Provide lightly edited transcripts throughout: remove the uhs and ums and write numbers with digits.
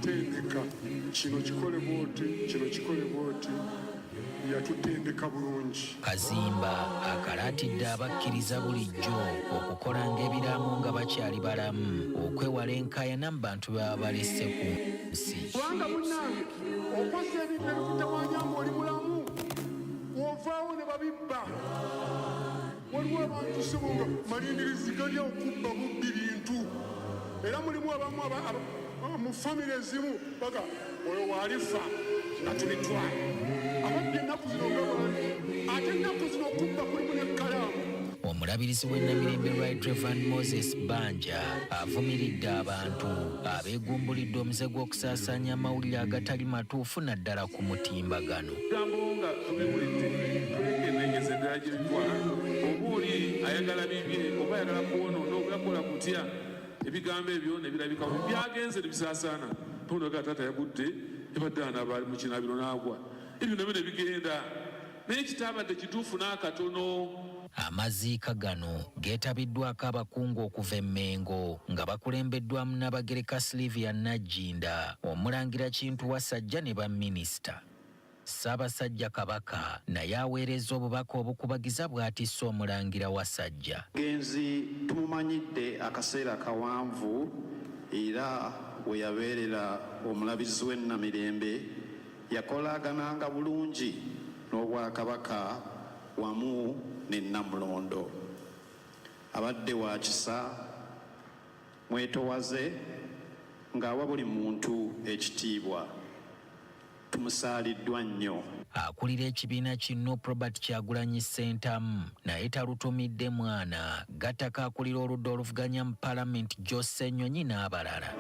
Yatutendeka, kino kikole bwoti, kino kikole bwoti, yatutendeka bulungi. Kazimba akalaatidde abakkiriza bulijjo okukolanga ebiraamo nga bakyali balamu okwewala enkaayana mu bantu be baba balese ku nsi. Kubanga munnange okoze ebintu ebikutawaanya ng'oli mulamu, w'ovaawo ne babibba. Waliwo abantu ssebo nga malindirizi gali okubba bubbi bintu, era mulimu abamu mu famire ezimu baga oyo waalifa nga tubitwala. Ababbi ennaku zino nga bangi, ate ennaku zino okubba kulimu n'ekkalaamu. Omulabirizi w'e Namirembe Right Reverend Moses Banja avumiridde abantu abeegumbulidde omuze gw'okusaasaanya amawulire agatali matuufu naddala ku mutimbagano. Ebigambo nga tubiwulidde, twekennenyeze ddala gye biva. Oba oli ayagala bibye, oba ayagala kwonoona, oba yakola kutya, ebigambo ebyo ne birabika bubi. Byagenze ne bisaasaana. Pawulo yagamba taata yagudde, yabadde anaaba ali mu kinaabiro n'agwa. Ebyo nabyo ne bigenda. Naye ekitaabadde kituufu n'akatono. Amaziika gano geetabiddwako abakungu okuva e Mmengo nga bakulembeddwamu Nnabagereka Sylivia Nagginda, Omulangira Kintu Wasajja ne baminisita. Ssaabasajja Kabaka naye aweerezza obubaka obukubagiza bw'atisse Omulangira Wasajja. Omugenzi tumumanyidde akaseera kawanvu era we yabeerera Omulabirizi w'e Namirembe yakolagananga bulungi n'Obwakabaka wamu ne Nnamulondo. Abadde wa kisa, mwetowaze ng'awa buli muntu ekitiibwa. Tumusaaliddwa nnyo. Akulira ekibiina ki Nup Robert Kyagulanyi Ssentamu naye talutumidde mwana, gattako akulira oludda oluvuganya mu palamenti Joe Ssenyonyi n'abalala.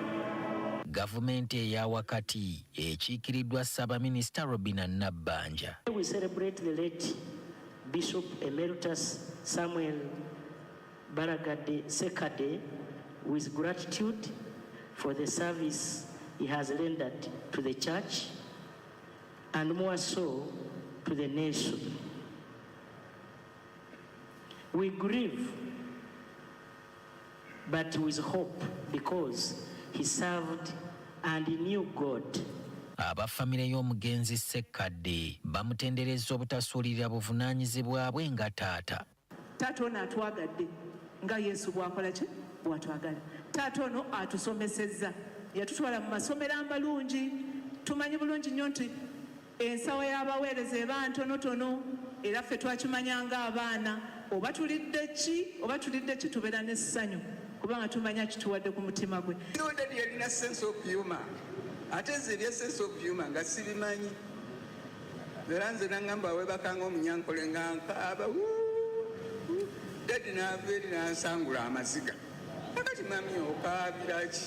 Gavumenti eya wakati ekiikiriddwa Ssaabaminisita Robinah Nabbanja. We celebrate the late Bishop Emeritus Samuel Balagadde Ssekadde with gratitude for the service he has rendered to the church and more so to the nation. We grieve but with hope because he served and knew God. Aba famire y'omugenzi Ssekkadde bamutenderezza obutasuulirira buvunaanyizibwa bwe nga taata. Taata ono atwagadde nga Yesu bw'akola ki? Bw'atwagala. Taata ono atusomesezza, yatutwala mu masomero amalungi. Tumanyi bulungi nnyo nti ensawo y'abaweereza eba ntonotono, era ffe twakimanya ng'abaana, oba tulidde ki, oba tulidde ki, tubeera n'essanyu kubanga tumanya kituwadde ku mutima gwe. Daddy yalina sense of humor, ate nze ebya sense of humor nga sibimanyi. Era nze nangamba webakanga omunyankole nga nkaaba, daddy n'ava eri n'ansangula amaziga. Kakati mami okaabira ki?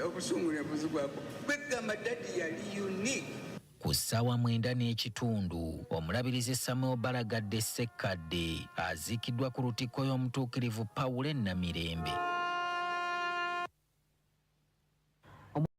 Obusungu ne buzigwako. Kwegamba daddy yali unique. Ku ssaawa 9:30, Omulabirizi Samuel Balagadde Ssekkadde aziikiddwa ku Lutikko y'Omutuukirivu Pawulo e Namirembe.